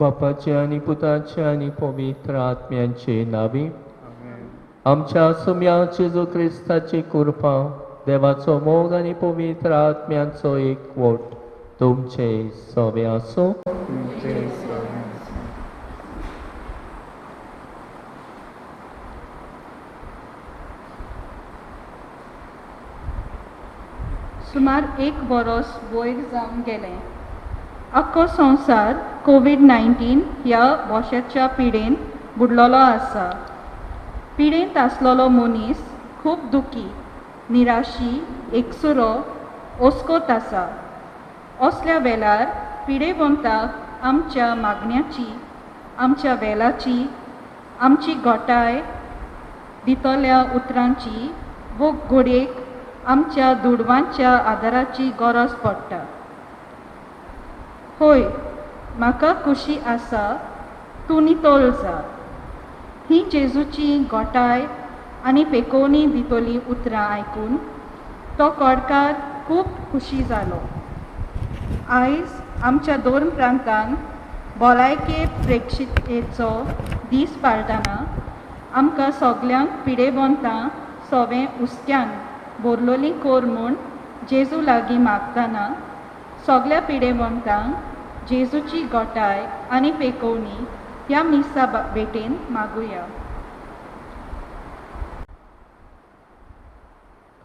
बापाचे आनी पुताचे आनी पवित्र आत्म्यांचे नावी आमच्या सुम्या जेजू क्रिस्ताची कृपा, देवाचो मोग आनी पवित्र आत्म्यांचो एकवट तुमचे सवे आसूं. सुमार एक वरोस वयर जावन गेलें. आख्खो संवसार कोवीड-19 ह्या वोशाच्या पिडेन बुडलेलो आसा. पिडेंत आसलेलो मनीस खूब दुखी, निराशी, एकसुरो, ओस्कोत आसा. असल्या वेळार पिडेवंताक आमच्या मागण्याची, आमच्या वेलाची, आमची गोटाय दितल्या उतरांची वो घडयेक आमच्या दुडवांच्या आदाराची गरज पडटा. होय, म्हाका खुशी आसा, तूं नितळ जा. ही जेजूची गोटाय आनी पेकोवणी दितली उतरां आयकून तो कोडकार खूब खुशी जालो. आयज आमच्या दोन प्रांतान भलायके प्रेक्षितेचो दीस पाळटना आमकां सगल्यांक पिडेवंतां सोवें हुस्क्यान भरलोली कोर म्हूण जेजू लागीं मागतना सगल्या पिडेवंतांक जेजूची गोटाय आनी पेकोवणी ह्या मिसा भेटेन मागुया.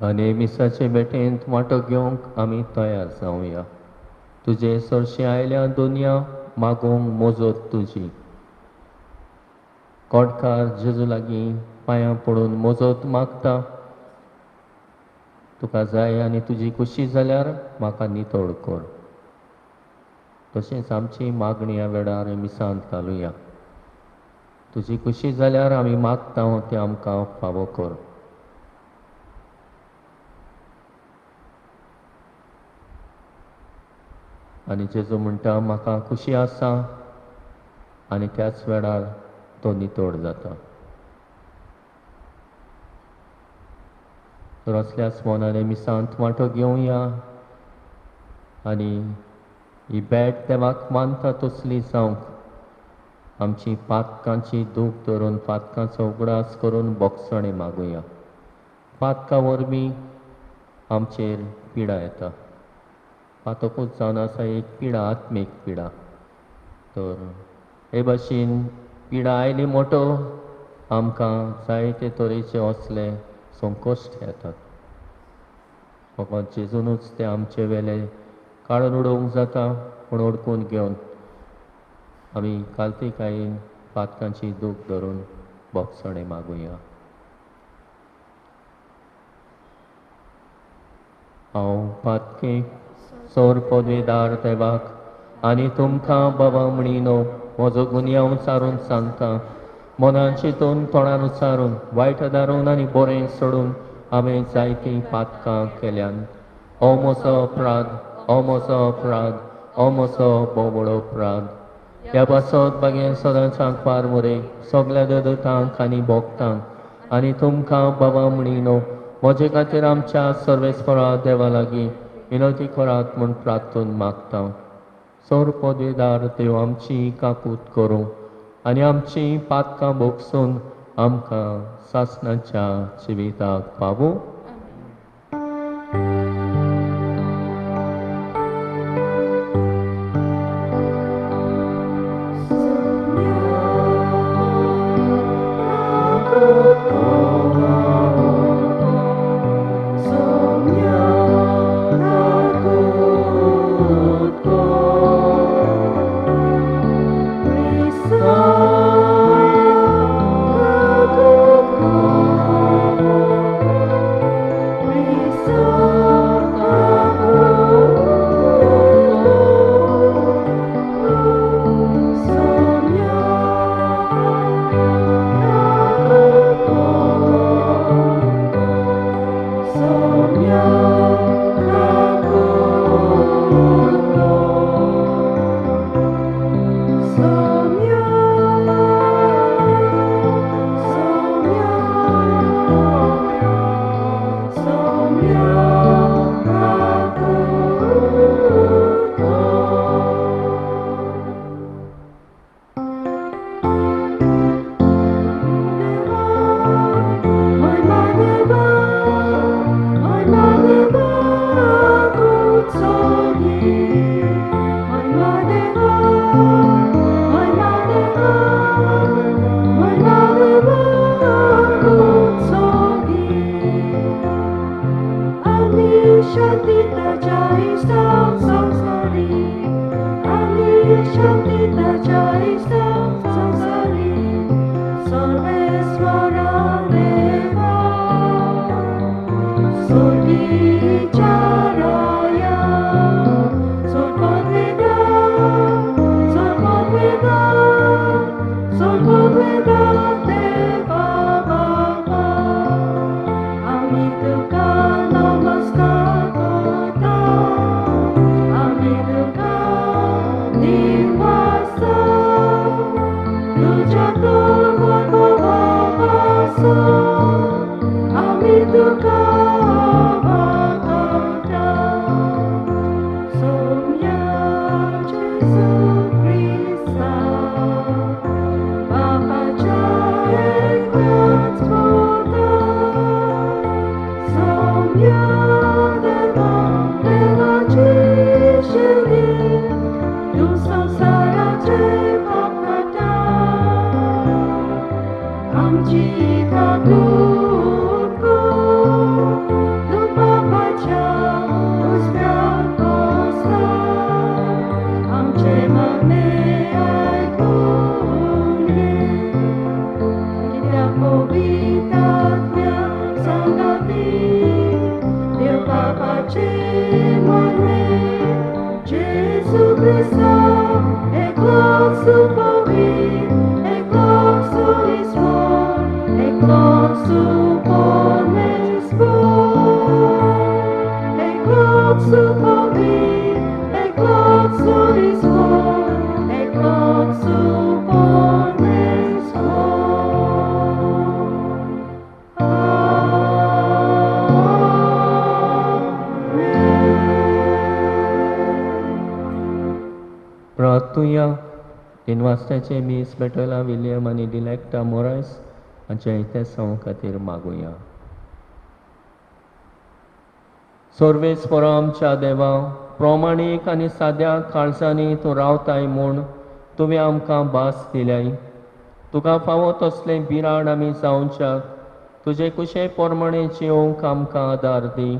आनी मिसाचे भेटेंत वांटो घेवंक आमी तयार जावया. तुजे सरशी आयल्या दुनिया मागूंक मोजत तुजी. कोटकार जेजू लागीं पांयां पडून मोजत मागता. तुका जाय आनी तुजी खुशी जाल्यार म्हाका नितळ कर. तशेंच आमची मागणी ह्या वेळार मिसांत घालुया. तुजी खुशी जाल्यार आमी मागता तें आमकां फावो कर. आनी जेजू म्हणटा म्हाका खुशी आसा, आनी त्याच वेळार तो नितळ जाता. तर असल्याच मनाने मिसांत वांटो घेवया आनी ही भेट देवाक मानता तसली जावंक आमची पातकांची दूख धरून पातकांचो उगडास करून बोगसणे मागुया. पातकां वरवीं आमचेर पिडा येता. पातकूच जावन आसा एक पिडा, आत्मीक पिडा. तर हे भाशेन पिडा आयली मोटो आमकां जायते तरेचे असले संकश्ट येतात. फकत जेजूनच ते आमचे वेले काडून उडोवंक जाता, पूण अडकून घेवन आमी कालतीकायेन पातकांची दूख धरून बोगसणे मागुया. हांव पातके सोर पदवेदार देवाक आनी तुमकां बाबा म्हणिनो म्हजो गुन्यांव सारून सांगता. मनान चिंतून तोंडान उच्चारून वायट दारून आनी बरें सोडून हांवें जायतीं पातकां केल्यान. हो म्हजो अपराध, हो म्हजो अपराध, हो म्हजो बोवळो अपराध. ह्या पासत बागेन सदांच आंकवार मुरे सगल्या देवदूतांक आनी भोगतांक आनी तुमकां बाबा म्हणिनो म्हजे खातीर आमच्या सर्वेस्परा देवा लागीं विनवती करात म्हूण प्रार्थून मागता. सोर पदवेदार देव आमची काकूत करूं आनी आमची पातकां भोगसून आमकां सासणाच्या जिविताक पावूं. मागुया. दिनवास्त्याचे मीस बेटोला विलियम आनी डिलेक्टा मोरायस हांच्या इतेसांव खातीर मागुया. सर्वेस्परा आमच्या देवा, प्रमाणीक आनी साद्या काळजांनी तूं रावताय म्हूण तुवें आमकां भास दिल्याय. तुका फावो तसलें बिराड आमी जावच्याक तुजे कुशे प्रमाणे जिवंक आमकां आदार दी.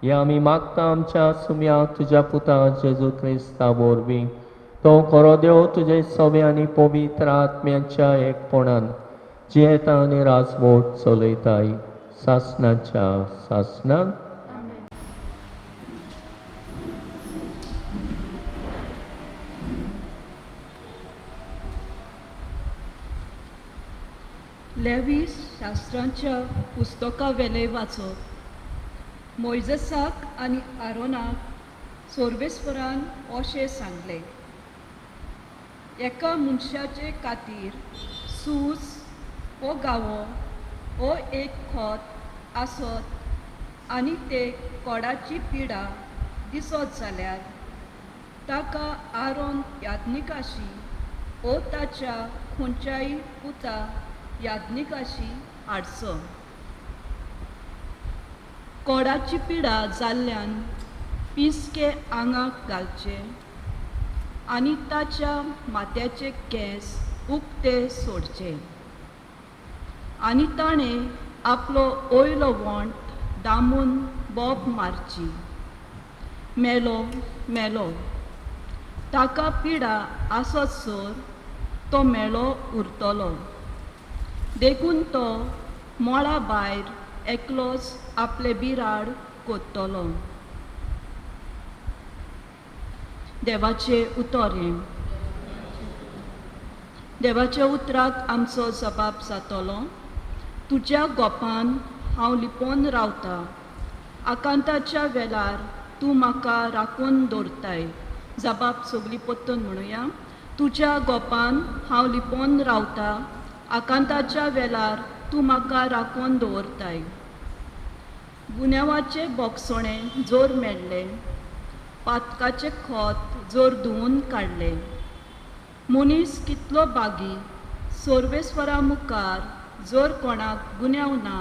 हे आमी मागता आमच्या सुम्याक तुज्या पुता जेजू क्रिस्ता वरवीं. तो खरो देव तुजे सवे आनी पवित्र आत्म्याच्या एकपणान जियेता आनी राजवट चलयताय सासनाच्या सासनाक. लेवीस शास्त्रांच्या पुस्तकावेलें वाचप. मोयजेसाक आनी आरोनाक सोर्वेस्वरान अशें सांगलें, एका मनशाचे खातीर सूज वो गावो वो एक खोत आसत आनी ते कोडाची पिडा दिसत जाल्यार ताका आरोन याज्ञिकाशी वो ताच्या खंयच्याय पुता याज्ञिकाशी हाडचो. कोडाची पिडा जाल्ल्यान पिसके आंगाक घालचे आनी ताच्या माथ्याचे केंस उक्ते सोडचे आनी ताणें आपलो वयलो वोंट दामून बोब मारची, मेलो मेलो. ताका पिडा आसत सर तो मेलो उरतलो. देखून तो मळा भायर एकलोच आपले बिराड कोत्तलो. देवाचें उतर हें. देवाच्या उतराक आमचो जबाब जातलो. तुज्या गोपान हांव लिपोवन रावता, आकांताच्या वेळार तूं म्हाका राखून दवरताय. जबाब सगळी परतून म्हणुया. तुज्या गोपान हांव लिपोवन रावता, आकांताच्या वेळार तूं म्हाका राखून दवरताय. गुन्यांवाचे बोगसणें जोर मेळ्ळें, पातकाचें खोत जोर धुवून काडलें. मनीस कितलो बागी सोर्वेस्वरा मुखार जर कोणाक गुन्यांव ना,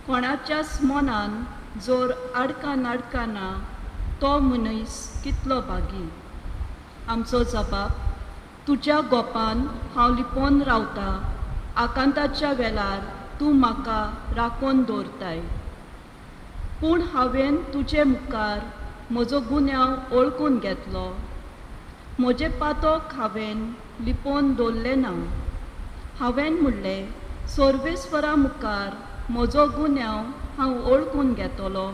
कोणाच्याच मनान जर आडकां नाडकां ना, तो मनीस कितलो बागी. आमचो जबाब, तुज्या गोपान हांव लिपोवन रावता, आकांताच्या वेळार तूं म्हाका राखून दवरताय. पूण हांवें तुजे मुखार म्हजो गुन्यांव वळखून घेतलो, म्हजें पातक हांवें लिपोवन दवरलें ना. हांवें म्हणलें, सोर्वेस्वरा मुखार म्हजो गुन्यांव हांव वळखून घेतलो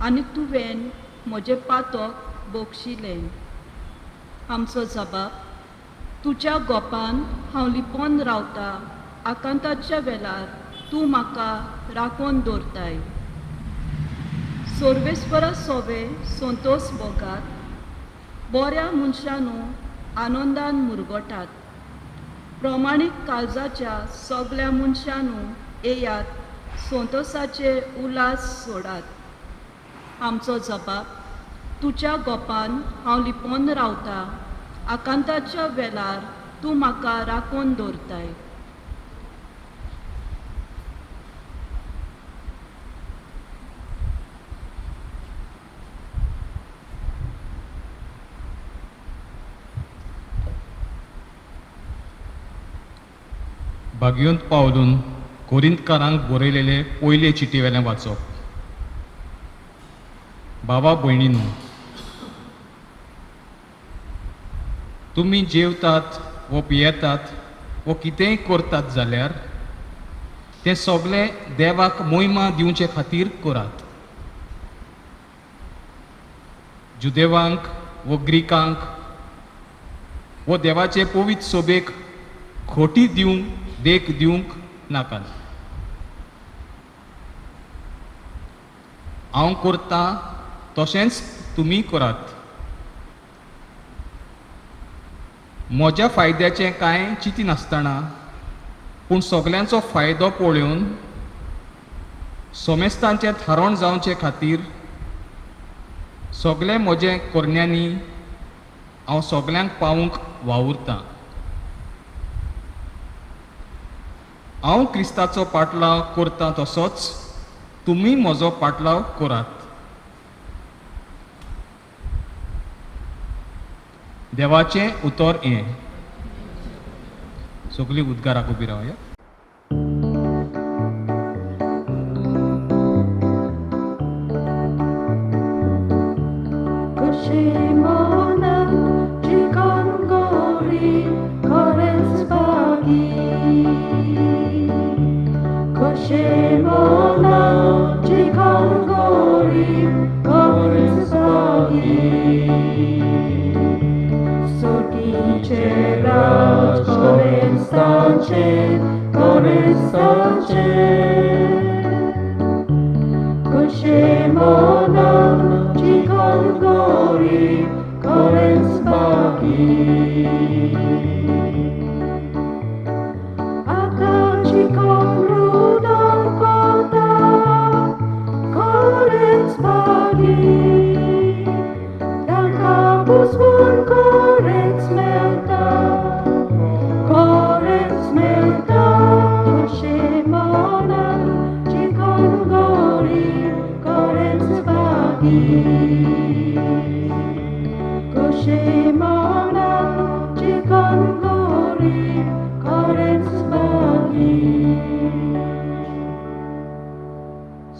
आनी तुवें म्हजें पातक बक्षिलें. आमचो जबाब, तुज्या गोपान हांव लिपोवन रावता, आकांताच्या वेळार तूं म्हाका राखून दवरताय. सोर्वेस्वरा सोवे संतोस भोगात, बऱ्या मनशानू आनंदान मुरगोटात. प्रमाणीक काळजाच्या सगळ्या मनशानू येयात, संतोसाचे उल्हास सोडात. आमचो जबाब, तुज्या गोपान हांव लिपोवन रावता, आकांताच्या वेळार तूं म्हाका राखून दवरताय. भाग्योंत पावलून कोरिंतकारांक बरयलेले पयले चिटी वेल्यान वाचप. बाबा भयणीनू, तुमी जेवतात वो पियेतात वो कितेंय करतात जाल्यार तें सगळें देवाक मोहिमा दिवचे खातीर करात. जुदेवांक वो ग्रीकांक वो देवाचे पवित्र सोबेक खोटी दिवंक देख दिवंक नाकात. हांव करता तशेंच तुमी करात. म्हज्या फायद्याचें कांय चिंती नासतना पूण सगल्यांचो फायदो पळोवन सोमेस्तांचें थारण जावचे खातीर सगळें म्हजें करण्यांनी हांव सगल्यांक पावूंक वावुरतां. हांव क्रिस्ताचो पाटलाव करता तसोच तुमी म्हजो पाटलाव करात. देवाचें उतर हें. सगळीं उद्गाराक उबी रावया.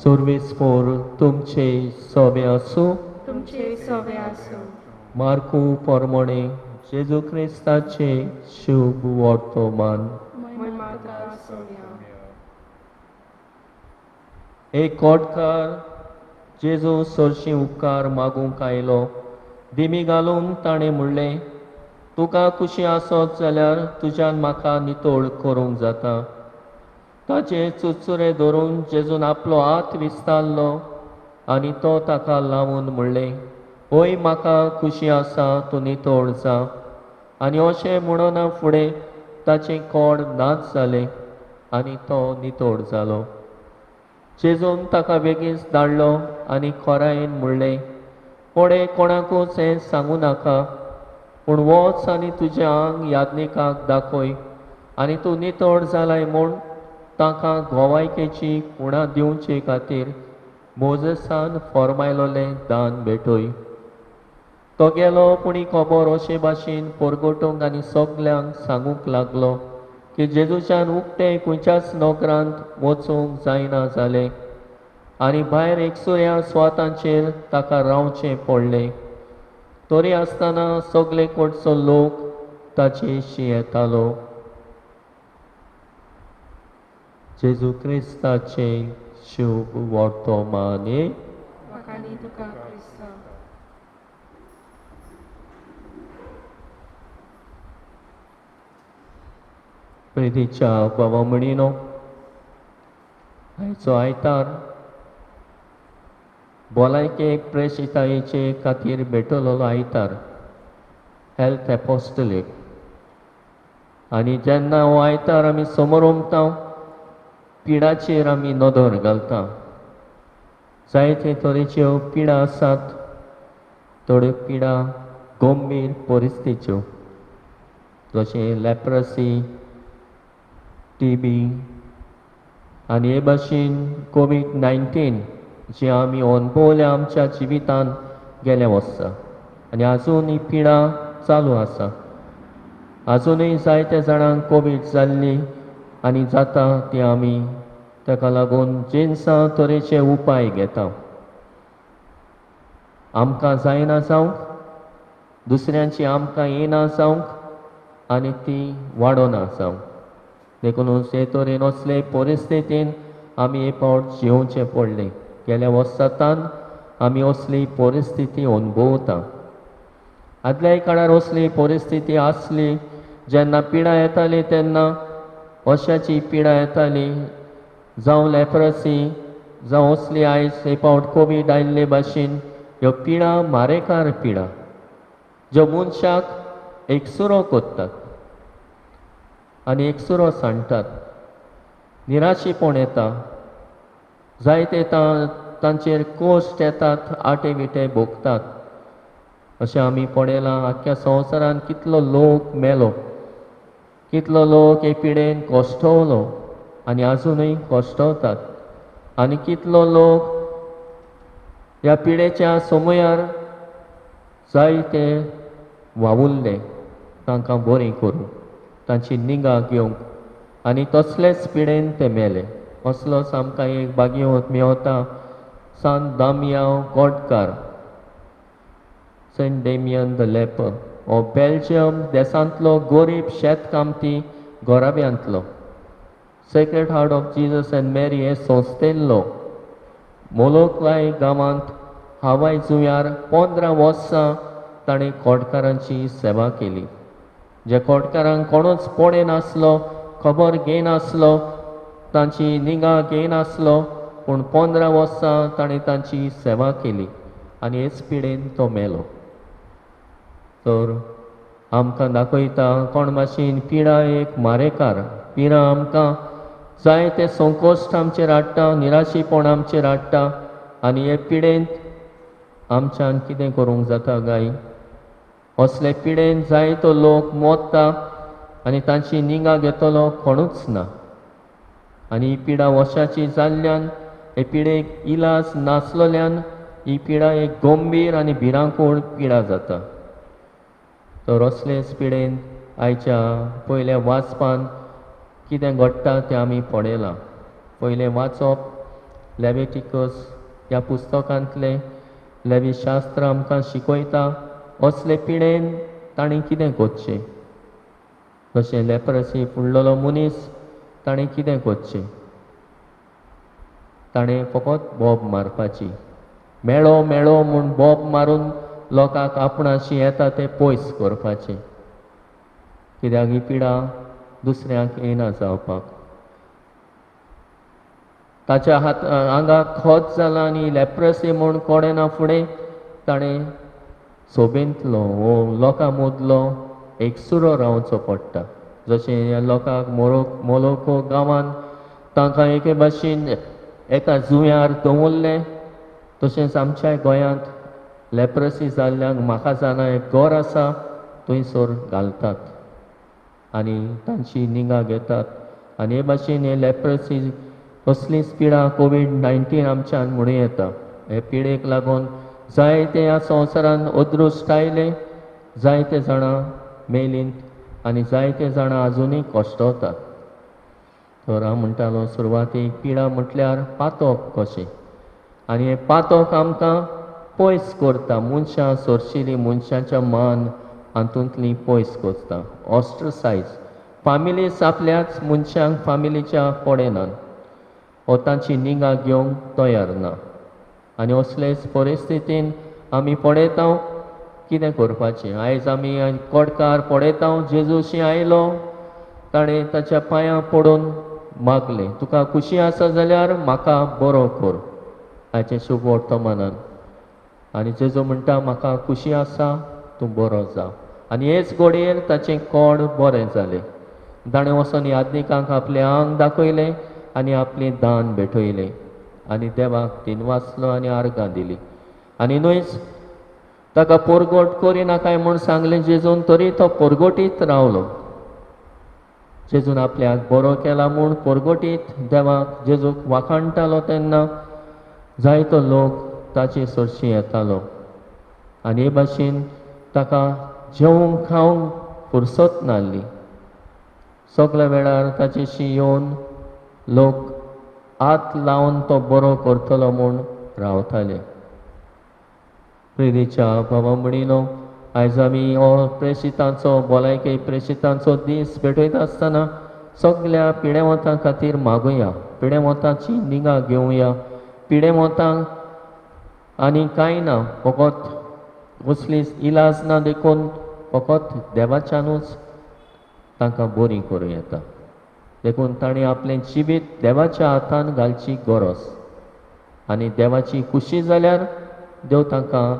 सर्वेस पोर तुमचे सोबे आसूं. तुमचे सोबे आसूं. मार्कू पोरमोणे जेजू क्रिस्ताचे शुभ वर्तमान. एक कोटकार जेजू सरशी उपकार मागूंक आयलो. दिमी घालून ताणें म्हणलें, तुका खुशी आसत जाल्यार तुज्यान म्हाका नितळ करूंक जाता. ताचे चुरचुरे धरून जेजून आपलो हात विस्तारलो आनी तो ताका लावन म्हणलें, हय म्हाका खुशी आसा, तूं नितळ जा. आनी अशें म्हणना फुडें ताचें कोड नाच जालें आनी तो नितळ जालो. जेजून ताका बेगीन धाडलो आनी खोरायेन म्हणलें, कोणे कोणाकूच हें सांगू नाका, पूण वच आनी तुजें आंग याज्ञिकाक दाखय आनी तूं नितळ जालाय म्हूण तांकां गोवायकेची खुणा दिवचे खातीर मोजेसान फॉर्मायलोलें दान भेटय. तो गेलो पूण ही खबर अशे भाशेन परगटूंक आनी सगल्यांक सांगूंक लागलो की जेजूच्यान उक्तें खंयच्याच नगरांत वचूंक जायना जालें आनी भायर एकसुऱ्या सुवातांचेर ताका रावचें पडलें. तरी आसतना सगळे कडचो लोक ताचे येतालो. जेजू क्रिस्ताचें शुभ वर्तमान. प्रितीच्या बाबा म्हणिनो, आयचो आयतार भलायकेक प्रेशितायेचे खातीर भेटवलेलो आयतार, हेल्थ एपोस्टलेट. आनी जेन्ना हो आयतार आमी समोर उमता, पिडाचेर आमी नदर घालता. जायते तरेच्यो पिडा आसात, थोड्यो पिडा गंभीर परिस्थितीच्यो, जशें लेप्रसी, टीबी आनी हे भाशेन कोवीड-19 जी आमी अणभवल्या आमच्या जिवितांत गेल्या वर्सा आनी आजून ही पिडा चालू आसा. आजुनूय जायत्या जाणांक कोवीड जाल्ली आनी जाता ती आमी ताका लागून जिनसां तरेचे उपाय घेता. आमकां जायना जावंक, दुसऱ्यांची आमकां येना जावंक आनी ती वाडोना जावंक. देखूनच हे तरेन असले परिस्थितीन आमी हे फावट जियोवचें पडलें. गेल्या वर्सांतान आमी असली परिस्थिती अणभवता. आदल्याय काळार असली परिस्थिती आसली. जेन्ना पिडा येताली तेन्ना अशाची पिडा येताली, जावं लेप्रसी, जावं असली आयज हे फावट कोवीड आयिल्ले भाशेन ह्यो पिडा मारेकार पिडा ज्यो मनशाक एकसुरो करतात आनी एकसुरो सांडटात. निराशेपण येता, जायते तांचेर कोश्ट येतात, आटे विटे भोगतात. अशें आमी पळयलां आख्ख्या संवसारांत कितलो लोक मेलो, कितलो लोक हे पिडेन कश्टवलो आनी आजुनूय कश्टवतात, आनी कितलो लोक ह्या पिडेच्या समयार जायते वावुरले तांकां बरें करूंक, तांची निगा घेवंक, आनी तसलेच पिडेन ते मेले. असलोच आमकां एक भाग्यवत मेवता, Sant Damiao Kodkar, Saint Damian the leper, हो बेल्जियम देशांतलो गोरीब शेतकामती घराब्यांतलो. Sacred Heart of Jesus and Mary हे संस्थेंतलो मोलोकलाय गांवांत हावाय जुंव्यार 15 वर्सां ताणें कोटकारांची सेवा केली. जे कोटकारांक कोणूच पळयनासलो, खबर घेयनासलो, तांची निगा घेयनासलो, पूण 15 वर्सां ताणें तांची सेवा केली आनी हेच पिडेन तो मेलो. तर आमकां दाखयता कोण मातशेन पिडा एक मारेकार पिडा आमकां जायते संकोश्ट आमचेर हाडटा, निराशीपण आमचेर हाडटा, आनी हे पिडेंत आमच्यान कितें करूंक जाता गाय? असले पिडेन जायतो लोक मोत्ता आनी तांची निगा घेतलो कोणूच ना. आनी ही पिडा वशाची जाल्ल्यान, हे पिडेक इलाज नासलोल्यान ही पिडा एक गंभीर आनी भिरांकूळ पिडा जाता. तर असलेच पिडेन आयच्या पयल्या वाचपान कितें घडटा तें आमी पळयलां. पयलें वाचप लेविटिकस ह्या पुस्तकांतलें लेवी शास्त्र आमकां शिकयता असले पिडेन ताणें कितें करचें. जशें लेप्रसी फुडलेलो मनीस ताणें कितें करचें, ताणें फकत बोब मारपाची, मेळो मेळो म्हूण बोब मारून लोकांक आपणाशी येता तें पयस करपाचें, कित्याक ही पिडा दुसऱ्यांक येना जावपाक. ताच्या हात आंगाक खत जाला आनी लेप्रसी म्हूण कळना फुडें ताणें सोबेंतलो वो लोकां मदलो एकसुरो रावचो पडटा. जशें ह्या लोकांक मोलोको गांवांत तांकां एके भाशेन एका जुंव्यार दवरलें, तशेंच आमच्या गोंयांत लेप्रसी जाल्ल्यांक म्हाका जाणा एक घर आसा थंयसर घालतात आनी तांची निगा घेतात. आनी हे भाशेन हे लेप्रसी असलीच पिडा कोवीड-19 आमच्यान म्हणूं येता. हे पिडेक लागून जायते ह्या संवसारान अदृश्ट आयले, जायते जाणां मेलींत आनी जायते जाणां आजुनूय कश्टवतात. तर हांव म्हणटालो सुरवातीक पिडा म्हटल्यार पातोक कशें, आनी हें पातोक आमकां पयस करता, मनशां सोरशिली मनशाच्या मान हातूंतली पयस करता. ऑस्ट्रसायज फामिलीस आपल्याच मनशांक फामिलीच्या पडनात वो तांची निगा घेवंक तयार ना. आनी असलेच परिस्थितीन आमी पळयता कितें करपाचें. आयज आमी कोडकार पळयता, जेजूशी आयलो, ताणें ताच्या पांयां पडून मागलें, तुका खुशी आसा जाल्यार म्हाका बरो कर. हाचें शुभ वर्तमानान. आनी जेजू म्हणटा म्हाका खुशी आसा, तूं बरो जा. आनी हेच घडयेर ताचें कोड बरें जालें. ताणें वचून याज्ञिकांक आपलें आंग दाखयलें आनी आपलें दान भेटयलें आनी देवाक दिनवासलो आनी आर्गां दिली. आनी न्हयच ताका पोरगोट करिना काय म्हूण सांगलें जेजून, तरी तो पोरगोटीत रावलो. जेजून आपल्याक बरो केला म्हूण पोरगोटीत देवाक जेजूक वाखाणटालो. तेन्ना जायतो लोक ताचे सरशी येतालो आनी हे भाशेन ताका जेवंक खावंक फुरसत नासली. सगल्या वेळार ताचेशी येवन लोक हात लावन तो बरो करतलो म्हूण रावताले. प्रेरीच्या बाबा म्हणिनो, आयज आमी हो प्रेशितांचो भलायके प्रेशितांचो दीस भेटयता आसतना सगल्या पिडेवंतां खातीर मागुया, पिडेवंतांची निगा घेवया. पिडेवंतांक आनी कांय ना, फकत कसलीच इलाज ना देखून फकत देवाच्यानूच तांकां बरी करूं येता. देखून तांणी आपलें जिवीत देवाच्या हातान घालची गरज, आनी देवाची खुशी जाल्यार देव तांकां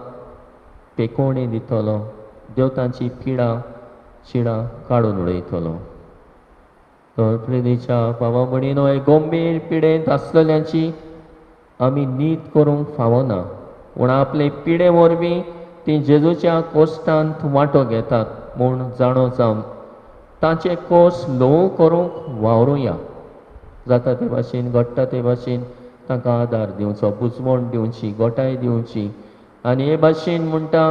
पेकोवणी दितलो, देव तांची पिडा शिडा काडून उडयतलो. तर प्रेरीच्या बाबा भयणीनो, हे गंभीर पिडेंत आसलेल्यांची आमी नीत करूंक फावना, पूण आपले पिडे वरवीं ती जेजूच्या कोश्टांत वांटो घेतात म्हूण जाणो जावन तांचे कोश ल्हवू करूंक वावरुया. जाता ते भाशेन, घडटा ते भाशेन तांकां आदार दिवचो, बुजवण दिवची, गोटाय दिवची. आनी हे भाशेन म्हणटा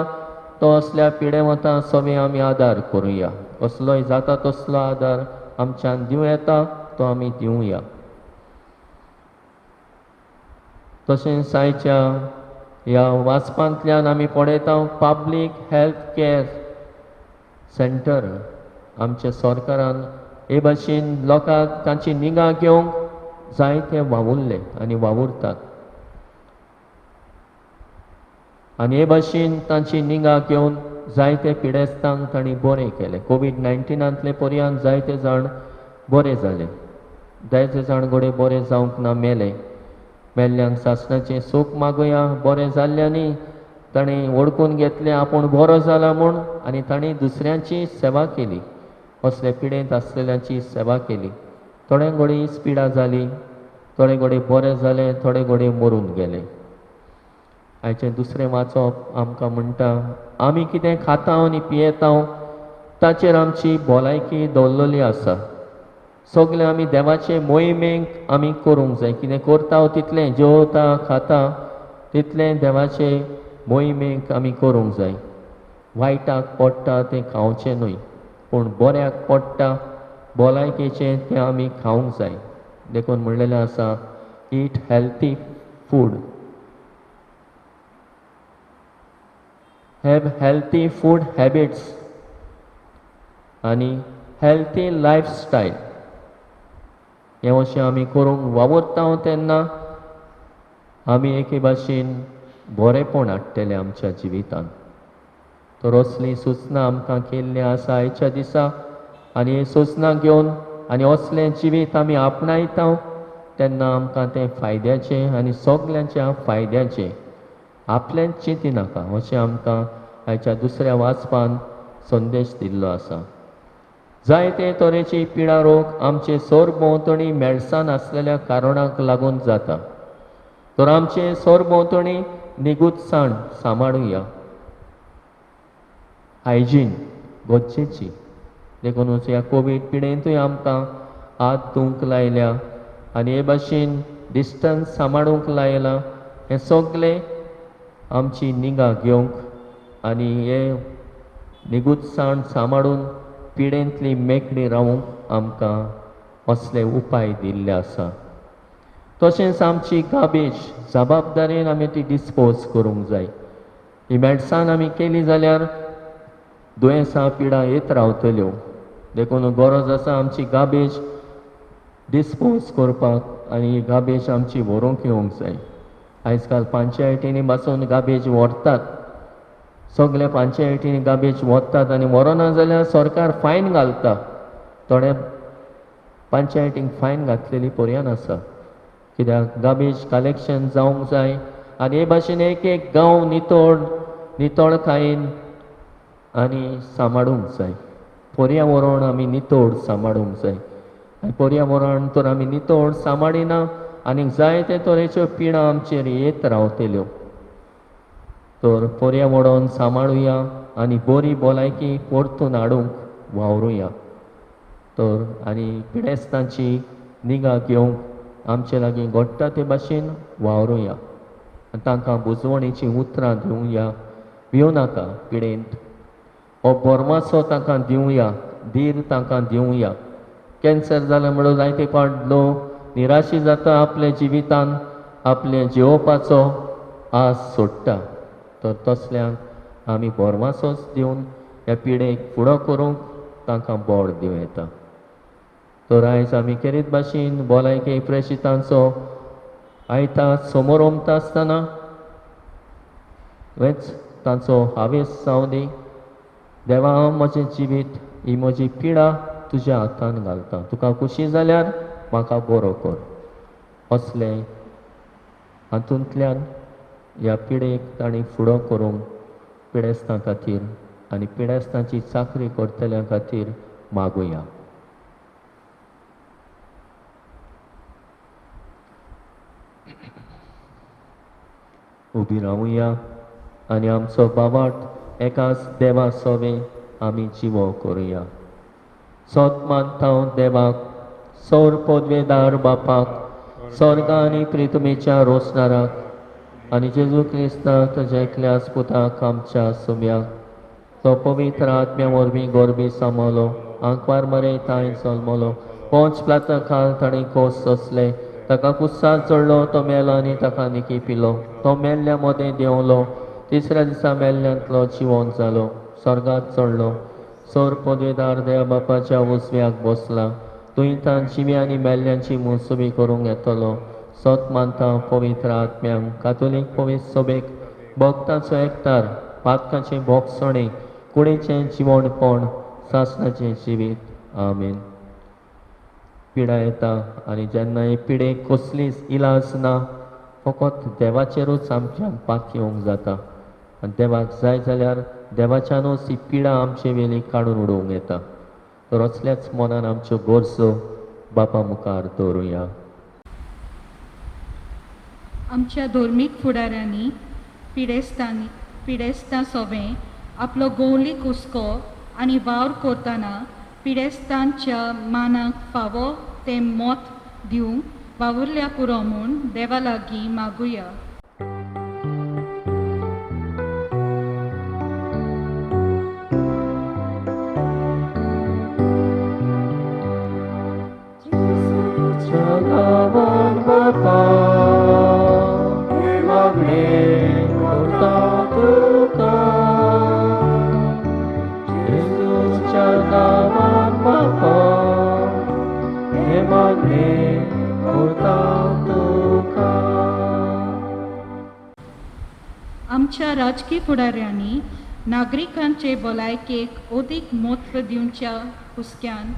तो असल्या पिडेवंता सगळें आमी आदार करुया. कसलोय जाता तसलो आदार आमच्यान दिवं येता तो आमी दिवया. तशेंच आयच्या ह्या वाचपांतल्यान आमी पळयता पब्लीक हेल्थ केअर सेंटर आमच्या सरकारान हे भाशेन लोकांक तांची निगा घेवंक जायते वावुरले आनी वावुरतात. आनी हे भाशेन तांची निगा घेवन जायते पिडेस्तांक तांणी बरें केलें. कोवीड-19 पर्यंत जायते जाण बरे जाले, जायते जाण घडये बरे जावंक ना, मेले. मेल्ल्यांक सासणाचें सूख मागुया. बरें जाल्ल्यांनी ताणें वळखून घेतलें आपूण बरो जाला म्हूण आनी तांणी दुसऱ्यांची सेवा केली, असले पिडेंत आसलेल्यांची सेवा केली. थोड्यांक घडये हीच पिडा जाली, थोडे घडये बरे जाले, थोडे घडये मरून गेले. आयचें दुसरें वाचप आमकां म्हणटा आमी कितें खाता आनी पियेता ताचेर आमची भलायकी दवरलेली आसा. सगळें आमी देवाचे मोहिमेक आमी करूंक जाय. कितें करता तितलें, जेवता खाता तितलें देवाचे मोहिमेक आमी करूंक जाय. वायटाक पडटा तें खावचें न्हय, पूण बऱ्याक पडटा भलायकेचें तें आमी खावंक जाय. देखून म्हणलेलें आसा, eat healthy food, have healthy food habits आनी हेल्थी लायफस्टायल. हें अशें आमी करूंक वावुरता तेन्ना आमी एके भाशेन बरेंपण हाडटले आमच्या जिवितांत. तर असली सुचना आमकां केल्ली आसा आयच्या दिसा आनी ही सुचना घेवन आनी असलें जिवीत आमी आपणायता तेन्ना आमकां तें फायद्याचें आनी सगल्यांच्या फायद्याचें, आपलेंच चिंती नाका अशें आमकां आयच्या दुसऱ्या वाचपान संदेश दिल्लो आसा. जायते तरेची पिडा रोग आमचे सरभोंवतणी मेळसान आसलेल्या कारणाक लागून जाता. तर आमचे सरभोंवतणी निगूतसाण सांबाळुया. हायजीन गरजेची. देखूनच ह्या कोवीड पिडेंतूय आमकां हात धुवंक लायल्या आनी हे भाशेन डिस्टन्स सांबाळूंक लायलां. हें सगळें आमची निगा घेवंक आनी हे निगूतसाण सांबाळून पिडेंतली मेकळी रावूंक आमकां असले उपाय दिल्ले आसा. तशेंच आमची गार्बेज जबाबदारेन आमी ती डिस्पोज करूंक जाय. ही मेडसान आमी केली जाल्यार दुयेंसां पिडा येत रावतल्यो. देखून गरज आसा आमची गार्बेज डिस्पोज करपाक आनी ही गार्बेज आमची व्हरूंक येवंक जाय. आयज काल पंचायतींनी बसून गार्बेज व्हरतात, सगळे पंचायतींनी गार्बेज व्हरतात आनी व्हरना जाल्यार सरकार फायन घालता. थोडे पंचायतींक फायन घातलेली पर्यान आसा, कित्याक गार्बेज कलेक्शन जावंक जाय. आनी हे भाशेन एक एक गांव नितळ नितळकायेन आनी सांबाळूंक जाय. पर्यावरण आमी नितळ सांबाळूंक जाय आनी पर्यावरण तर आमी नितळ सांबाळिना आनी जायते तरेच्यो पिडा आमचेर येत रावतल्यो. तर पर्यावरण सांबाळुया आनी बरी भलायकी परतून हाडूंक वावरुया. तर आनी पिडेस्तांची निगा घेवंक आमचे लागीं घडटा ते भाशेन वावरुया आनी तांकां बुजवणेचीं उतरां दिवया. भिवं नाका पिडेंत, हो बोरमासो तांकां दिवया, धीर तांकां दिवया. कॅन्सर जालें म्हणून जायते फावट लोक निराशी जाता, आपल्या जिवितान आपले जिवोवपाचो आस सोडटा. तर तसल्यांक आमी बोरमासोच दिवन ह्या पिडेक फुडो करूंक तांकां बळ दिवं येता. तर आयज आमी केरीत भाशेन भलायकी प्रेशितांचो आयता समोर ओमता आसतना हेच तांचो हावेस जावं दी. देवा, हांव म्हजें जिवीत, ही म्हजी पिडा तुज्या हातान घालता, तुका खुशी जाल्यार म्हाका बरो कर. असलें हातूंतल्यान ह्या पिडेक तांणी फुडो करूंक पिडेस्तां खातीर आनी पिडेस्तांची चाकरी करतल्यां खातीर मागुया. उबी रावुया. आनी आमचो बावाट एकाच देवा सोवे आमी जिवो करुया. सोत मानता देवाक, सौर पदवेदार बापाक, स्वर्ग आनी प्रितमेच्या रोसणाराक आनी जेजू क्रिस्ताक तुज्या एकल्याच पुताक आमच्या सुम्याक, तो पवित्र आत्म्या वरवीं गोरबी सांबाळलो, आंकवार मरे तांय जल्मलो, पोंच प्लाता खाल ताणें खोस सोंसले, ताका कुस्सार चडलो, तो मेलो आनी ताका निकी पिलो, तो मेल्ल्या मदें देंवलो, तिसऱ्या दिसा मेल्ल्यांतलो जिवोन जालो, स्वर्गात चडलो, सौर पदवेदार देवा बापाच्या उजव्याक बसला, तुंय तान जिवी आनी मेल्ल्यांची मुसुबी करूंक येतलो. सत मानता पवित्र आत्म्यांक, कातोलीक पवित्र सोबेक, भक्तांचो एकतार, पातकाचें भोगसणें, कुडीचें जिवणपण, सासणाचें जिवीत. आमेन. पिडा येता आनी जेन्ना हे पिडेक कसलीच इलाज ना, फकत देवाचेरूच आमच्यान पातयेवंक जाता आनी देवाक जाय जाल्यार देवाच्यानूच ही पिडा आमचे वेली काडून उडोवंक येता. तर असल्याच मनान आमच्यो गरजो बापा मुखार दवरुया. आमच्या धर्मीक फुडाऱ्यांनी पिडेस्तां सोवें आपलो गोवली कुसको आनी वावर करतना पिडेस्तांच्या मानाक फावो तें मत दिवंक वावुरल्या पुरो म्हूण देवा लागीं मागुया. आमच्या राजकीय फुडाऱ्यांनी नागरिकांचे भलायकेक अदीक म्हत्व दिवच्या हुस्क्यान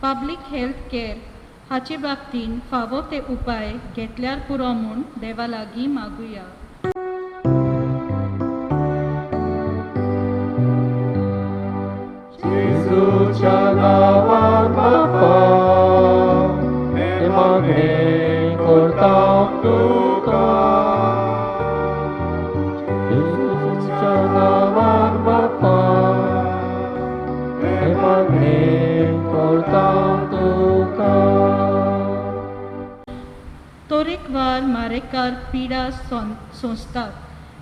पब्लीक हेल्थ केअर हाचे बाबतींत फावो ते उपाय घेतल्यार पुरो म्हूण देवा लागीं मागुया. जेजूच्या नांवान बापा हें मागणें करता तुका, जेजूच्या नांवान बापा हें मागणें करता तुका. तरेकवार मारेकार पिडा सोंसतात,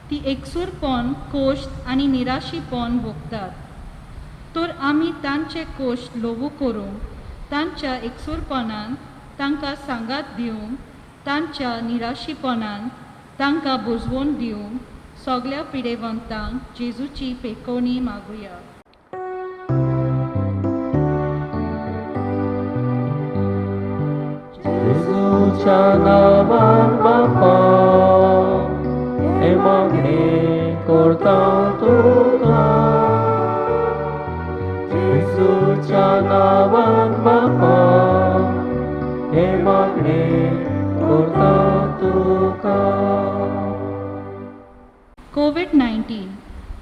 ती एकसूरपण, कोश्ट आनी निराशीपण भोगतात. तर आमी तांचे कोश्ट ल्हवू करूंक, तांच्या एकसूरपणान तांकां सांगात दिवंक, तांच्या निराशीपणान तांकां बुजवण दिवंक सगल्या पिडेवंतांक जेजूची पेकोवणी मागुया. जेजूच्या नांवान बापा हें मागणें करता तुका, जेजूच्या नांवान बापा हें मागणें करता तुका. कोवीड-19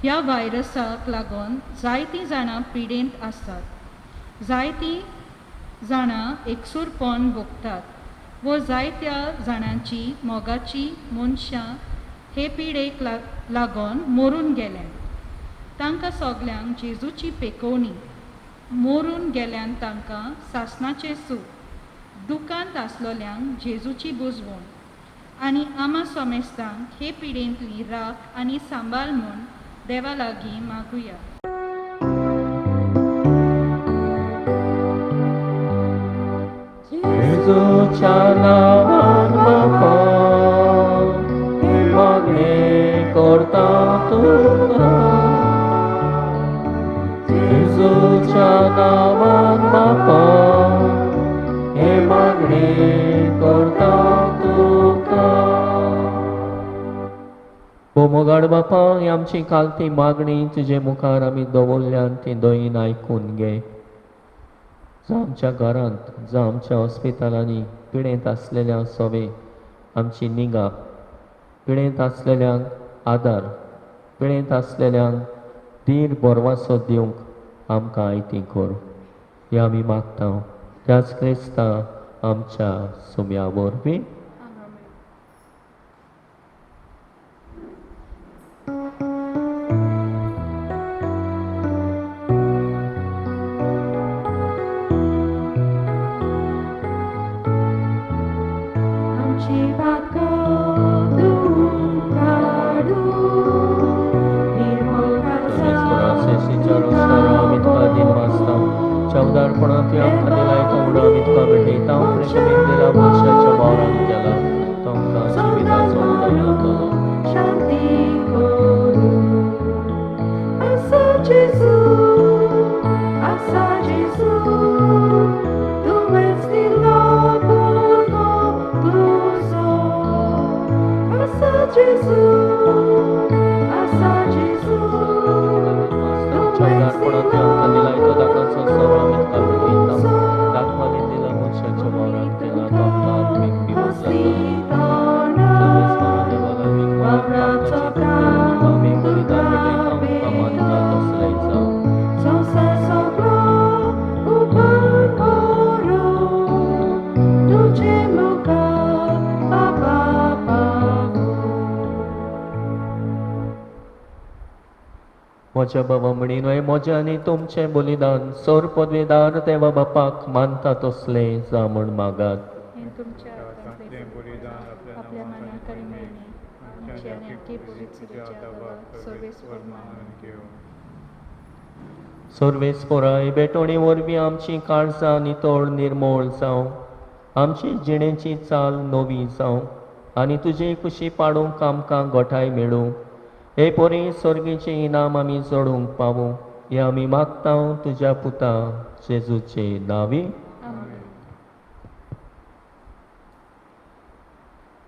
ह्या व्हायरसाक लागून जायतीं जाणां पिडेंत आसात, जायतीं जाणां एकसूरपण भोगतात व जायत्या जाणांची मोगाची मनशां हे पिडेक लागून मरून गेल्यात. तांकां सगल्यांक जेजूची पेकोवणी, मरून गेल्यान तांकां सासणाचें सूख, दुकांत आसलोल्यांक जेजूची बुजवण आनी आमा समेस्तांक हे पिडेंतली राख आनी सांबाळ म्हूण देवा लागीं मागुया. जेजूच्या नांवान बापा हें मागणें करता तुका, जेजूच्या नांवान बापा हें मागणें करता तुका. मोगाड बापा, ही आमची कालती मागणी तुजे मुखार आमी दवरल्यान ती दयेन आयकून घे. जावं आमच्या घरांत, जावं आमच्या हॉस्पिटलांनी पिडेंत आसलेल्या सोवे आमची निगा, पिडेंत आसलेल्यांक आदार, पिडेंत आसलेल्यांक धीर भरवासो दिवंक आमकां आयती कर, हें आमी मागता त्याच क्रिस्ता आमच्या सुम्या वरवीं. आसा जेजू, आसा जेजू, आमच्या उदारपणांतल्यान आमकां दिला तो दाकांचो सर आमी तुका भेटयता. दाखवाली दिला मनशाच्या वावरांत केला तो आमकां आत्मीक पिवप जाता. सर्वेस्परा देवाला आमी पापाची तुका आमी बलिदान भेटयता, तुका मानता तसलें जावं. संवसार सगळो उबो करूं तुजे मुखार बाबा पावूं. म्हज्या बाबा म्हणीन हें म्हजें आनी तुमचें बलिदान सर पदवेदार देवा बापाक मानता तसलें जावं म्हूण मागात. हें तुमच्या हातांतलें बलिदान आपल्या मनाक आनी मरणे आमची आनी आख्खी पवित्र देवाक सर्वेस्पर मानून घेवं. सर्वेस्पराय भेटवणी वरवीं आमची काळजां नितळ निर्मोळ जावं, आमची जिणेची चाल नवी जावं आनी तुजी कुशी पाडूंक आमकां गोठाय मेळूं. हे परी सर्गीचें इनाम आमी जोडूंक पावूं हें आमी मागता तुज्या पुता जेजूचे नांवी. आमेन.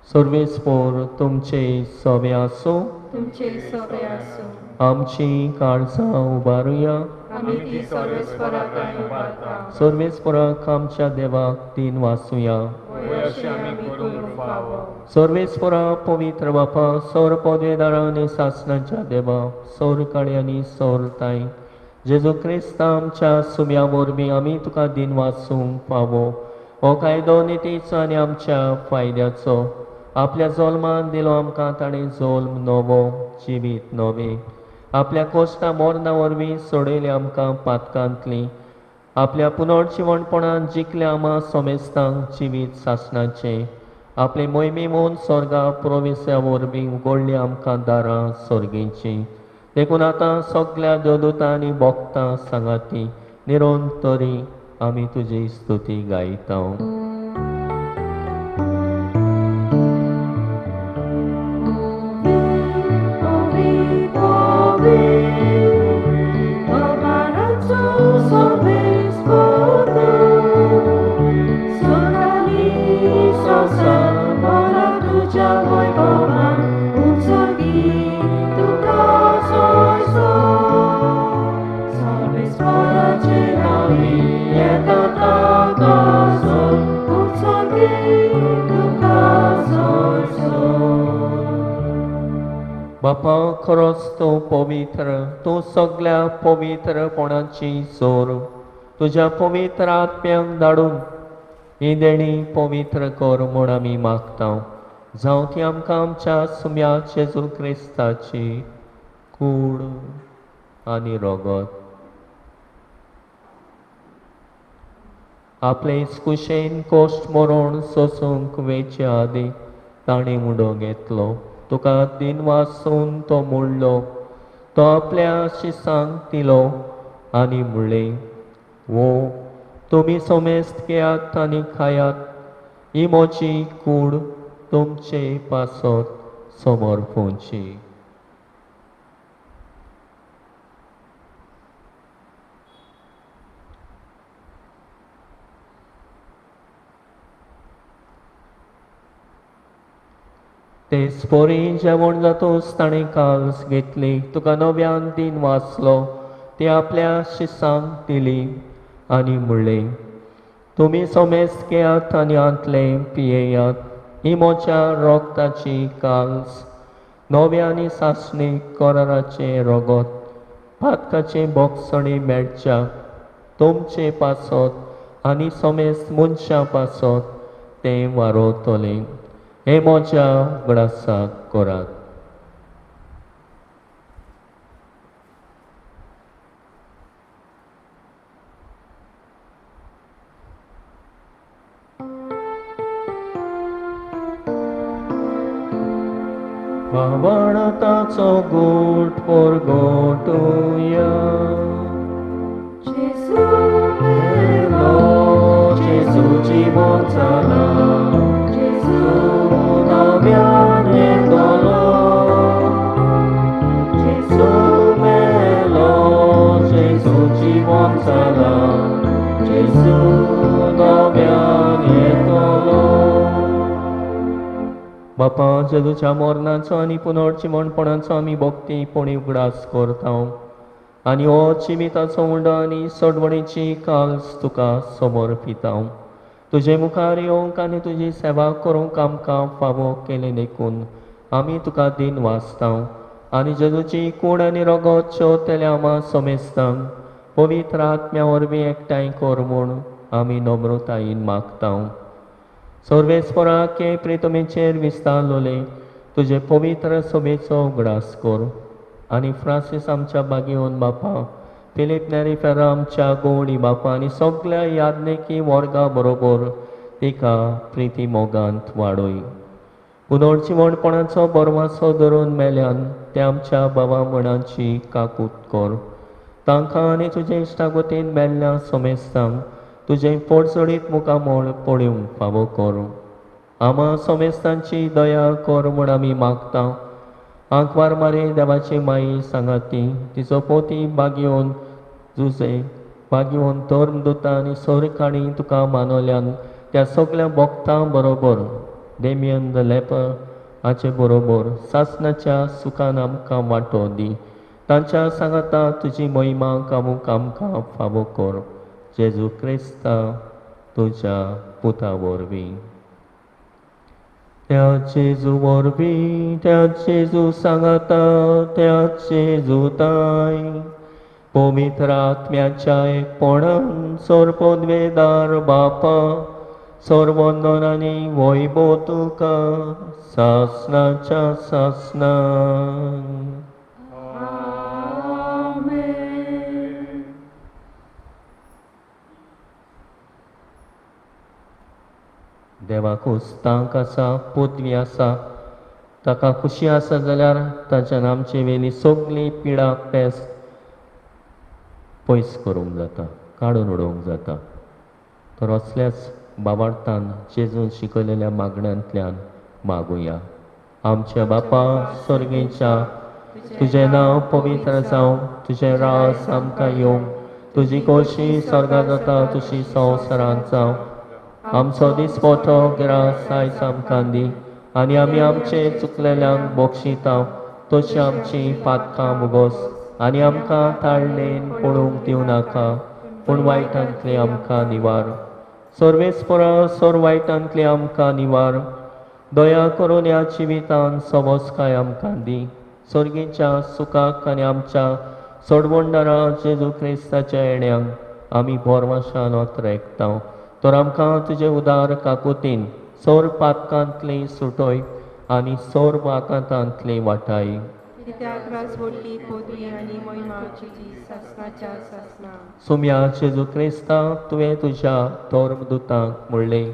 सर्वेस्पर तुमचे सवे आसूं. तुमचे सवे आसूं. आमची काळजां उबारुया. आमी ती सर्वेस्परा कडेन उबारता. सर्वेस्पराक आमच्या देवाक तीन वासुया. वय अशें आमी करूंक फावो. सर्वेस्परा पवित्र बापा, सौर पदवेदारा आनी सासणाच्या देवा, सौर काळी आनी सौर ताई जेजू क्रिस्ता आमच्या सुम्या वरवीं आमी तुका दिन वासूंक फावो. हो कायदो नितीचो आनी आमच्या फायद्याचो. आपल्या जल्मान दिलो आमकां ताणें जल्म नवो, जिवीत नवें. आपल्या कोश्टा मरणा वरवीं सोडयली आमकां पातकांतली. आपल्या पुनर्जिवणपणान जिखले आमा सोमेस्तांक जिवीत सासणाचें. आपले मोहिमे म्हूण स्वर्गा प्रवेशा वरवीं उगडली आमकां दारां सर्गीचीं. देखून आतां सगल्या देवदूतां आनी भक्तां सांगाती निरंतरी आमी तुजी स्तुती गायता. बापा, खरोच तूं पवित्र, तूं सगल्या पवित्रपणाची जोर. तुज्या पवित्र आत्म्यांक धाडून ही देणी पवित्र कर म्हूण आमी मागता. जावं ती आमकां आमच्या सुम्या जेजू क्रिस्ताची कूड आनी रगत. आपले कुशेन कोश्ट मरण सोसूंक वेचे आदी ताणें उडो घेतलो. तुका दिन वासून तो मोडलो, तो आपल्या शिसांक दिलो आनी म्हणलें, वो तुमी सोमेस्त घेयात आनी खायात, ही म्हजी कूड तुमचे पासत समर्पूंची. तेच परी जेवण जातूच ताणें काल्स घेतली, तुका नव्यान दिन वाचलो, ती आपल्या शिसांक दिली आनी म्हणलें, तुमी सोमेस्त घेयात आनी हांतलें पियेयात, ही म्हज्या रोगताची काल्स, नव्या आनी सासणी कराराचें रगत, पातकाचें बोगसणी मेळच्या तुमचे पासत आनी सोमेस्त मनशां पासत तें वारोवतलें. हे म्हज्या उगडासाक करात. बाबाणताचो गोट परगटुया. जेजू मेलो, जेजू जिवो जाला, जेजू नव्यान येतलो. जेजू मेलो, जेजू जिवन जाला, जेजू नव्यान येतलो. बापा, जेजूच्या मरणाचो आनी पुनर्जिवणपणाचो आमी भक्ती पुणी उगडास करता आनी हो जिविताचो उंडो आनी सोडवणीची काल्स तुका समर्पिता. तुजे मुखार येवंक आनी तुजी सेवा करूंक आमकां फावो केलें देखून आमी तुका दिन वाचता आनी जेजूची कूड आनी रगत शेवतेल्या आमा समेस्तांक पवित्र आत्म्या वरवीं एकठांय कर म्हूण आमी नम्रतायेन मागता. सर्वेस्पराके प्रितमेचेर विस्तारलोले तुजे पवित्र सभेचो उगडास कर आनी फ्रांसीस आमच्या बागेवन बापा, फिलीप नेरी फेर्रा आमच्या गोवणी बापा आनी सगल्या याज्ञिकी वर्गा बरोबर तिका प्रिती मोगांत वाडय. पुनर्जिवणपणाचो बरवासो धरून मेल्यान ते आमच्या बाबा मणाची काकूत कर. तांकां आनी तुजे इश्टागतीन मेल्ल्या समेस्तांक तुजें पोटचडीत मुखामळ पळोवंक फावो कर. आमा समेस्तांची दया कर म्हूण आमी मागता. आंकवार मारे देवाची माई सांगाती तिचो पोती बागेवन जुजे बागेवन धर्मदुतां आनी सोरकाणी तुका मानवल्यान त्या सगल्या भक्तां बरोबर डेमियन the leper हाचे बरोबर सासणाच्या सुखान आमकां वांटो दी. तांच्या सांगाता तुजी महिमा गावूंक आमकां फावो कर. जेजू क्रिस्ता तुज्या पुता वरवीं. त्या जेजू वरवीं, त्या जेजू सांगाता, त्या जेजूताय पवित्र आत्म्याच्या एकपणान सर्वपदवेदार बापा, सर्वंदन आनी वैभव तुका सासणाच्या सासणाक. देवाकूच तांक आसा, पदवी आसा, ताका खुशी आसा जाल्यार ताच्यान आमचे वेली सगळी पिडा पेस पयस करूंक जाता, काडून उडोवंक जाता. तर असल्याच बाबार्थान जेजून शिकयलेल्या मागण्यांतल्यान मागुया. आमच्या बापा स्वर्गेच्या, तुजें नांव पवित्र जावं, तुजें राज आमकां येवं, तुजी खोशी स्वर्गांत जाता तशी संवसारांत जावं. आमचो दिसपटो ग्रास आयज आमकां दी आनी आमी आमचे चुकलेल्यांक बक्षिता तशी आमची पातकां मुगोस आनी आमकां ताळणेन पळोवंक दिवं नाका, पूण वायटांतले आमकां निवार. सर्वेस्परा सर वायटांतले आमकां निवार. दया करून ह्या जिवितान सवसकाय आमकां दी. सर्गीच्या सुखाक आनी आमच्या सोडवणदारा जेजू क्रिस्ताच्या येण्याक आमी भरवशान ओतरेकता. तर आमकां तुजे उदार काकुतीन सौर पातकांतली सुटोय आनी सौर वाकांतांतली वाटाय. सुम्या जेजू क्रिस्ता, तुवें तुज्या धर्मदुतांक म्हणलें,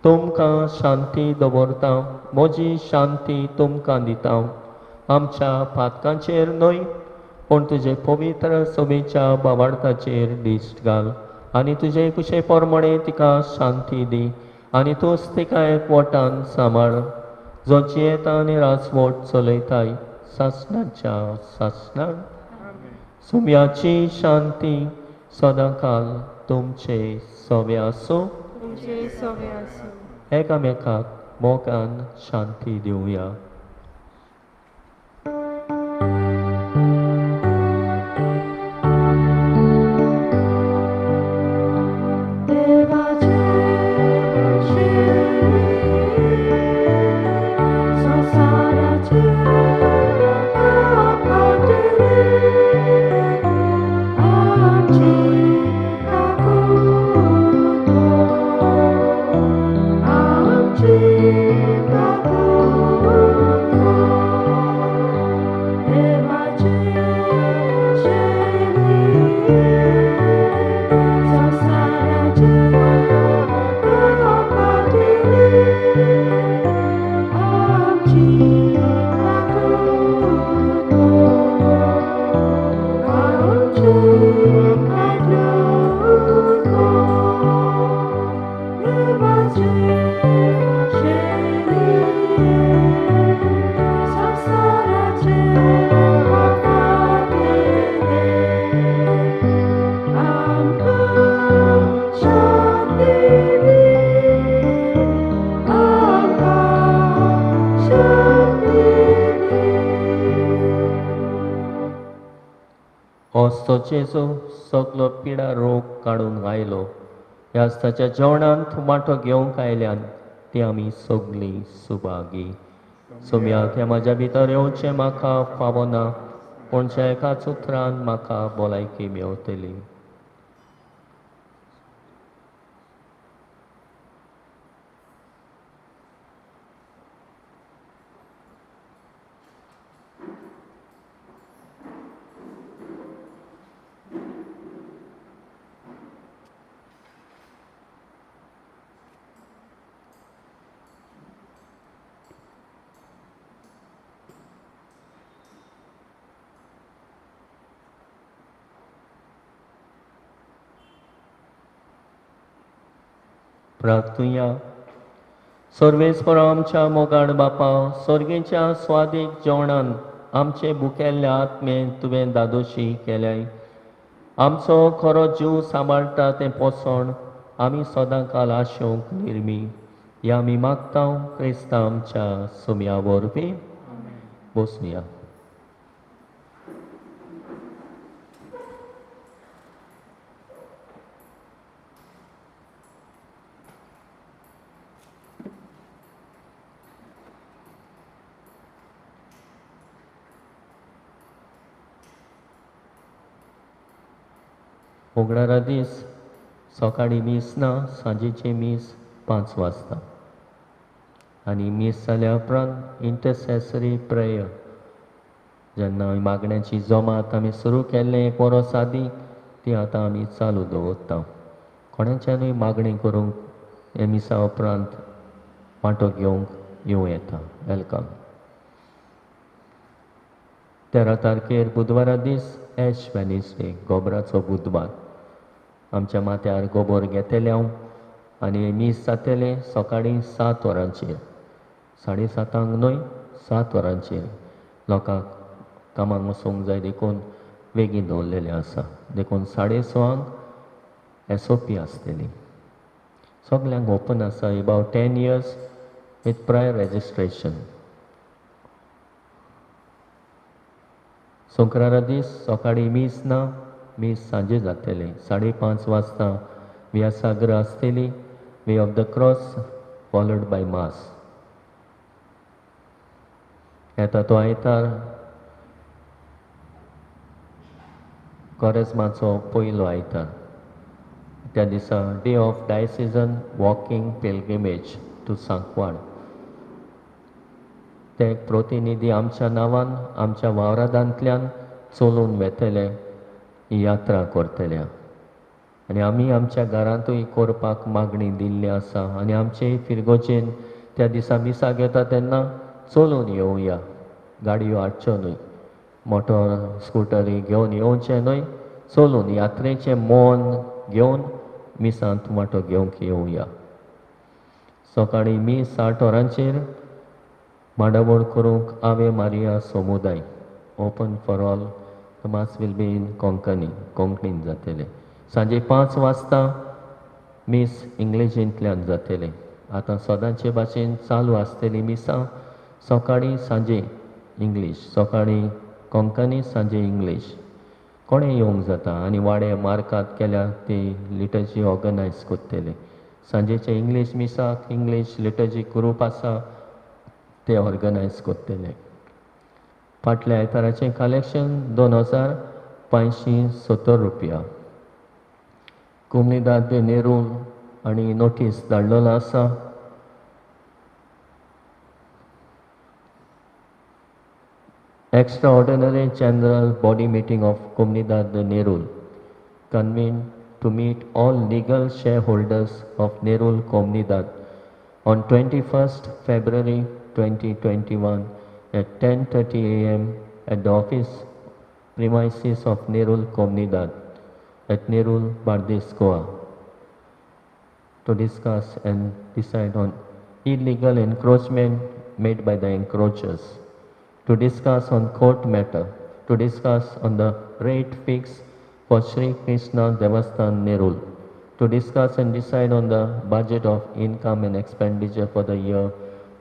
तुमकां शांती दवरता, म्हजी शांती तुमकां दिता. आमच्या पातकांचेर न्हय पूण तुजे पवित्र सभेच्या बावार्थाचेर दिश्ट घाल आनी तुजे कुशे प्रमाणे तिका शांती दी आनी तूंच तिका एकवटान सांबाळ, जो जियेता आनी राजवट चलयताय सासणाच्या सासणाक. सुम्याची शांती सदांकाल तुमचे सवे आसूं. एकामेकाक मोगान शांती दिवया. Chicago. हो जेजू सगलो पिडा रोग काडून आयलो. ह्याच ताच्या जेवणांत वांटो घेवंक आयल्यान ती आमी सगळीं सुभागी. सोम्या तें म्हाज्या भितर येवचें म्हाका फावना, पूण ज्या एकाच उतरान म्हाका भलायकी मेवतली. प्रार्थुया. सर्वेस्पर आमच्या मोगाळ बापा, सर्गेच्या स्वादीक जेवणान आमचे भुकेल्ल्या आत्मे तुवें दादोशी केल्याय. आमचो खरो जीव सांबाळटा तें पोसण आमी सदां काल आशोवंक निर्मी ह्या आमी मागता क्रिस्तांव आमच्या सुम्या वरवीं. बसुया. उगडारा दीस सकाळीं मीस ना, सांजेचें मीस 5 वाजता आनी मीस जाल्या उपरांत इंटरसेसरी प्रेयर. जेन्ना आमी मागण्याची जमात आमी सुरू केल्लें एक वरोस आदीं, ती आतां आमी चालू दवरता. कोणाच्यानूय मागणी करूंक हे मिसा उपरांत वांटो घेवंक येवं येता. Welcome. 13 तारखेर बुधवारा दीस एश वेनसडे, गोबराचो बुधवार. आमच्या माथ्यार गोबोर घेतले हांव आनी मीस जातलें सकाळीं 7 वरांचेर, 7:30 न्हय, 7 वरांचेर. लोकांक कामाक वचूंक जाय देखून बेगीन दवरलेलें आसा, देखून 6:30 SOP आसतली. सगल्यांक ओपन आसा, about 10 years with prior registration. शुक्रारा दीस सकाळीं मीस ना, मीस सांजे जातलें 5:30 वाजता. व्यासाग्र आसतली, way of the cross followed by mass. येता तो आयतार कोरेज्माचो पयलो आयतार. त्या दिसा day of diocesan walking pilgrimage to Sancoale. ते प्रतिनिधी आमच्या नांवान आमच्या वावरादांतल्यान चलून वेतले, ही यात्रा करतले आनी आमी आमच्या घरांतूय करपाक मागणी दिल्ली आसा. आनी आमचे फिरगोचेन त्या दिसा मिसाक येता तेन्ना चलून येवया, गाडयो हाडच्यो न्हय, मोटर स्कुटरी घेवन येवचें न्हय, चलून यात्रेचें मन घेवन मिसांत वांटो घेवंक येवया. सकाळीं मीस 8 वरांचेर मांडावळ करूंक आवे मारिया समुदाय, open for all. The mass will be in Konkani, कोंकणीन जातलें. सांजे 5 वाजता मीस इंग्लिशींतल्यान जातलें. आतां सदांचे भाशेन चालू आसतली मिसां, सकाळीं सांजे इंग्लीश, सकाळीं कोंकणी, सांजे इंग्लीश. कोणें येवंक जाता आनी वाडे मार्कात केल्या ती लिटर्जी ऑर्गनायज करतले. सांजेचे इंग्लीश मिसाक इंग्लीश लिटर्जी ग्रूप आसा, ते ऑर्गनायज करतले. फाटल्या आयताराचें कलेक्शन 2570 रुपया. कोमनीदाद दे नेरूल आनी नोटीस धाडलेलो आसा. Extraordinary General Body Meeting of Comunidad de Nerul convened to meet all legal shareholders of Nerul Comunidad on 21st February 2021 at 10:30 a.m. at the office premises of Nerul Comunidad at Nerul, Bardez, Goa, to discuss and decide on illegal encroachment made by the encroachers, to discuss on court matter, to discuss on the rate fix for Shri Krishna Devasthan Nerul, to discuss and decide on the budget of income and expenditure for the year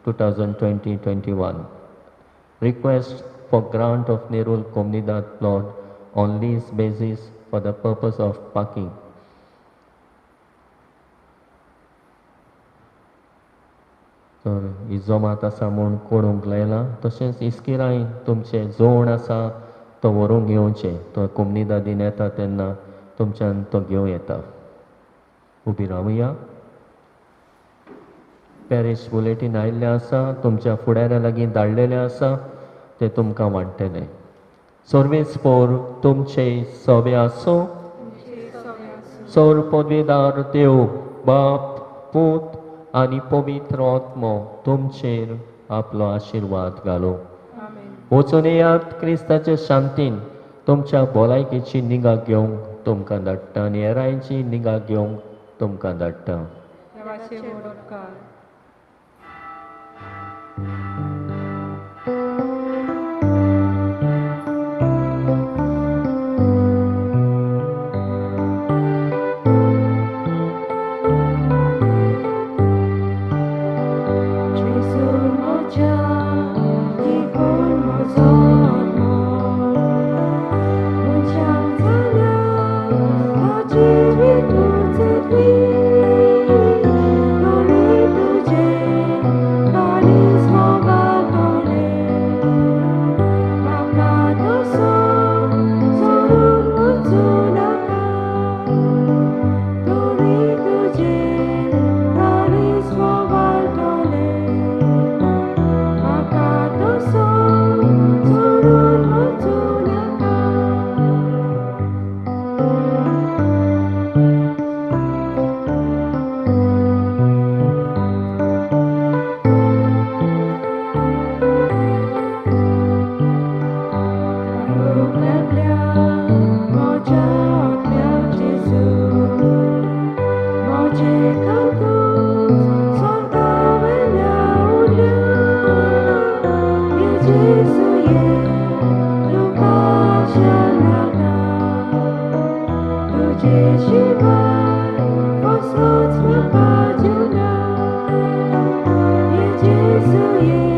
2020-21. Request for grant of Nerul Comunidad plot on lease basis for the purpose of parking. तर ही जमात आसा म्हूण कळूंक लायला. तशेंच इस्किराय तुमचें जोड आसा तो व्हरूंक येवचें, तो कोमनिदादीन येता तेन्ना तुमच्यान तो घेवं येता. उबी रावया. पॅरीश बुलेटीन आयिल्लें आसा, तुमच्या फुडाऱ्या लागीं धाडलेलें आसा, तें तुमकां वांट्टलें. सर्वेस पोर तुमचे सवे आसूं. सोर पदवेदार देव बाप पूत आनी पवित्र आत्मो तुमचेर आपलो आशिर्वाद घालूं. वचून येयात क्रिस्ताचे शांतीन. तुमच्या भलायकेची निगा घेवंक तुमकां धाडटा आनी हेरांची निगा घेवंक तुमकां धाडटा. Jesu, ye,